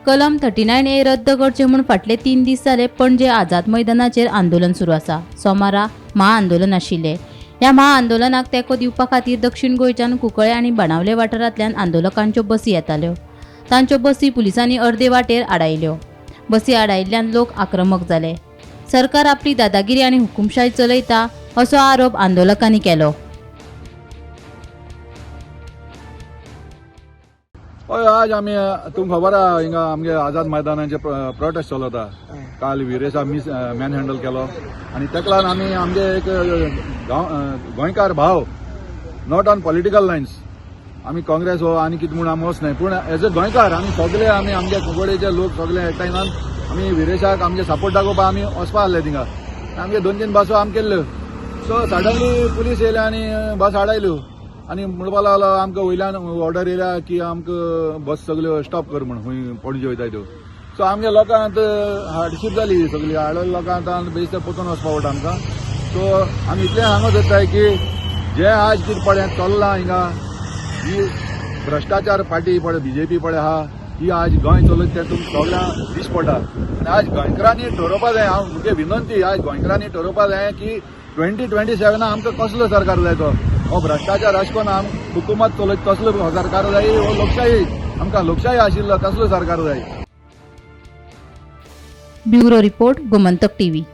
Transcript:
कलम 39A रद्द करचें म्हूण फाटले 3 दीस जाले पणजे आझाद मैदानाचेर आंदोलन सुरू आसा. सोमारा महाआंदोलन आशिल्लें. ह्या महाआंदोलनाक तेंको दिवपा खातीर दक्षिण गोंयच्यान कुंकळे आनी बाणावले वाठारांतल्यान आंदोलकांच्यो बसी येताल्यो. तांच्यो बसी पुलिसांनी अर्दे वाटेर आडायल्यो. बसी आडायिल्ल्यान लोक आक्रमक जाले. सरकार आपली दादागिरी आनी हुकुमशाय चलयता असो आरोप आंदोलकांनी केलो. हय, आज आमी, तुमकां खबर आहा, हिंगा आमगे आझाद मैदानाचे प्रोटेस्ट चलता. काल विरेशा मिस मॅन हँडल केलो आनी तेका लागून आमी आमगे एक गोंयकार भाव, not on political lines, आमी काँग्रेस हो आनी कितें म्हूण आमी वचनाय, पूण एज अ गोंयकार आमी सगळे, आमी आमगे कुंकळेचे लोक सगळे एकठांय जावन आमी विरेशाक आमगे सपोर्ट दाखोवपा आमी वचपा आहले. थिंगा आमगे दोन तीन बसो आमी केल्ल्यो. सो सडनली पुलीस येयले आनी बस आडायल्यो आनी म्हणपा लागलो, आमकां वयल्यान ऑर्डर येयल्या की आमकां बस सगल्यो स्टॉप कर म्हूण, खंय पणजे वयताय त्यो. सो आमगे लोकांक हार्डशीप जाली सगळी. हाडले लोकांक आतां बेश्टे पोतून वचपा पडटा आमकां. सो आमी इतलें सांगत सोदताय की जे आज कितें पळय चल्लां हिंगा, ही भ्रश्टाचार पार्टी पळय, बीजेपी पळय आहा, ही आज गोंय चलयता तें तुमकां सगळ्यांक दिश्टी पडटा. आनी आज गोंयकारांनी ठरोवपा जाय, हांव म्हगे विनंती, आज गोंयकारांनी ठरोवपा जाय की 2027 आमकां कसलो सरकार जाय तो. हो भ्रश्टाचार अशें करून आम हुकुमत चलयता तसलो सरकार जाय हो लोकशाही, आमकां लोकशाही आशिल्लो तसलो सरकार जाय. Bureau report, Gomantak TV.